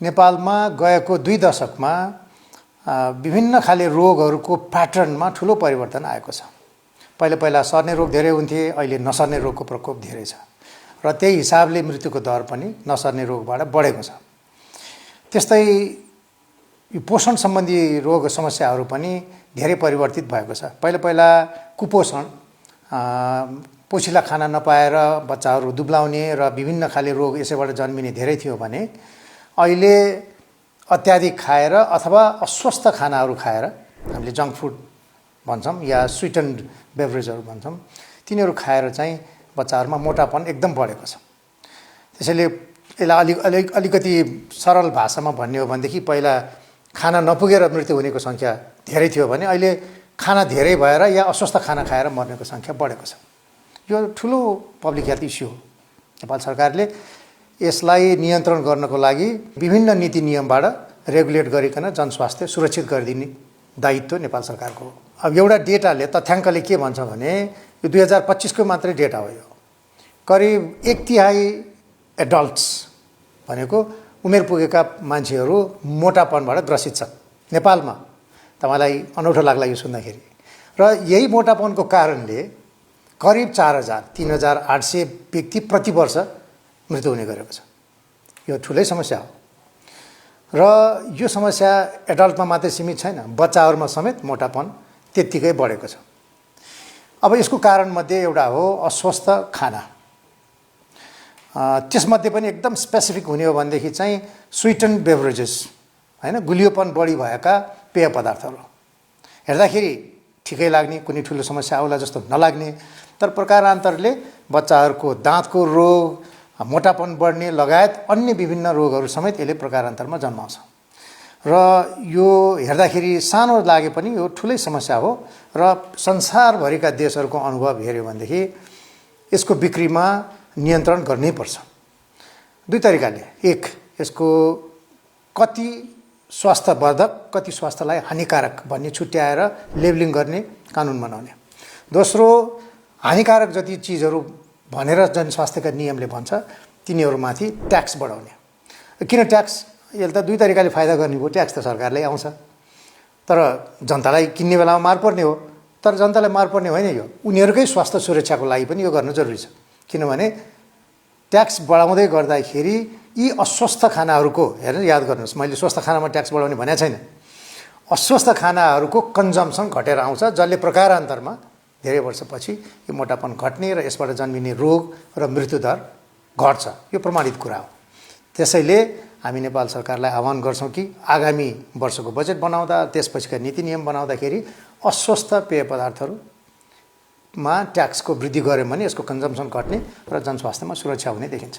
नेपालमा गएको 2 दशकमा विभिन्न खाले रोगहरूको प्याटर्नमा ठुलो परिवर्तन आएको छ। पहिला सर्ने रोग धेरै हुन्थे, अहिले नसर्ने रोगको प्रकोप धेरै छ र त्यही हिसाबले मृत्युको दर पनि नसर्ने रोगबाट बढेको छ। त्यस्तै यो पोषण सम्बन्धी रोग समस्याहरू पनि धेरै परिवर्तित भएको छ। पहिला कुपोषण, पोषिला खाना नपाएर बच्चाहरू दुब्लाउने र विभिन्न खाले रोग यसैबाट जन्मिने धेरै थियो भने अहिले अत्याधिक खाएर अथवा अस्वस्थ खानाहरू खाएर, हामीले जङ्क फुड भन्छौँ या स्विटन्ड बेभरेजहरू भन्छौँ, तिनीहरू खाएर चाहिँ बच्चाहरूमा मोटापन एकदम बढेको छ। त्यसैले यसलाई अलिकति सरल भाषामा भन्ने हो भनेदेखि पहिला खाना नपुगेर मृत्यु हुनेको सङ्ख्या धेरै थियो भने अहिले खाना धेरै भएर या अस्वस्थ खाना खाएर मर्नेको सङ्ख्या बढेको छ। यो ठुलो पब्लिक हेल्थ इस्यु हो। नेपाल सरकारले यसलाई नियन्त्रण गर्नको लागि विभिन्न नीति नियमबाट रेगुलेट गरिकन जनस्वास्थ्य सुरक्षित गरिदिने दायित्व नेपाल सरकारको हो। अब एउटा डेटाले, तथ्याङ्कले के भन्छ भने यो 2025 को मात्रै डेटा हो। यो करिब 1/3 एडल्ट्स भनेको उमेर पुगेका मान्छेहरू मोटापनबाट ग्रसित छन् नेपालमा। तपाईँलाई अनौठो लाग्ला यो सुन्दाखेरि। र यही मोटापनको कारणले करिब 3,800 व्यक्ति प्रति वर्ष मृत्यु हुने गरेको छ। यो ठुलै समस्या हो र यो समस्या एडल्टमा मात्रै सीमित छैन, बच्चाहरूमा समेत मोटापन त्यत्तिकै बढेको छ। अब यसको कारणमध्ये एउटा हो अस्वस्थ खाना। त्यसमध्ये पनि एकदम स्पेसिफिक हुने हो भनेदेखि चाहिँ स्विटन बेभरेजेस, हैन, गुलियोपन बढी भएका पेय पदार्थहरू हेर्दाखेरि ठिकै लाग्ने, कुनै ठुलो समस्या आउला जस्तो नलाग्ने, तर प्रकारान्तरले बच्चाहरूको दाँतको रोग, मोटापन बढ्ने लगायत अन्य विभिन्न रोगहरू समेत यसले प्रकारान्तरमा जन्माउँछ। र यो हेर्दाखेरि सानो लागे पनि यो ठुलै समस्या हो र संसारभरिका देशहरूको अनुभव हेऱ्यो भनेदेखि यसको बिक्रीमा नियन्त्रण गर्नै पर्छ। 2 तरिकाले। एक, यसको कति स्वास्थ्यवर्धक, कति स्वास्थ्यलाई हानिकारक भन्ने छुट्याएर लेबलिङ गर्ने कानुन बनाउने। दोस्रो, हानिकारक जति चिजहरू भनेर जनस्वास्थ्यका नियमले भन्छ तिनीहरूमाथि ट्याक्स बढाउने। किन ट्याक्स? यसले त 2 तरिकाले फाइदा गर्ने हो। ट्याक्स त सरकारले आउँछ, तर जनतालाई किन्ने बेलामा मार पर्ने हो। तर जनतालाई मार पर्ने होइन, यो उनीहरूकै स्वास्थ्य सुरक्षाको लागि पनि यो गर्न जरुरी छ। किनभने ट्याक्स बढाउँदै गर्दाखेरि यी अस्वस्थ खानाहरूको, हेर्नु याद गर्नुहोस्, मैले स्वस्थ खानामा ट्याक्स बढाउने भनेको छैन। अस्वस्थ खानाहरूको कन्जम्सन घटेर आउँछ, जसले प्रकारान्तरमा धेरै वर्षपछि यो मोटापन घट्ने र यसबाट जन्मिने रोग र मृत्युदर घट्छ। यो प्रमाणित कुरा हो। त्यसैले हामी नेपाल सरकारलाई आह्वान गर्छौँ कि आगामी वर्षको बजेट बनाउँदा, त्यसपछिका नीति नियम बनाउँदाखेरि अस्वस्थ पेय पदार्थहरूमा ट्याक्सको वृद्धि गर्यो भने यसको कन्जम्सन घट्ने र जनस्वास्थ्यमा सुरक्षा हुने देखिन्छ।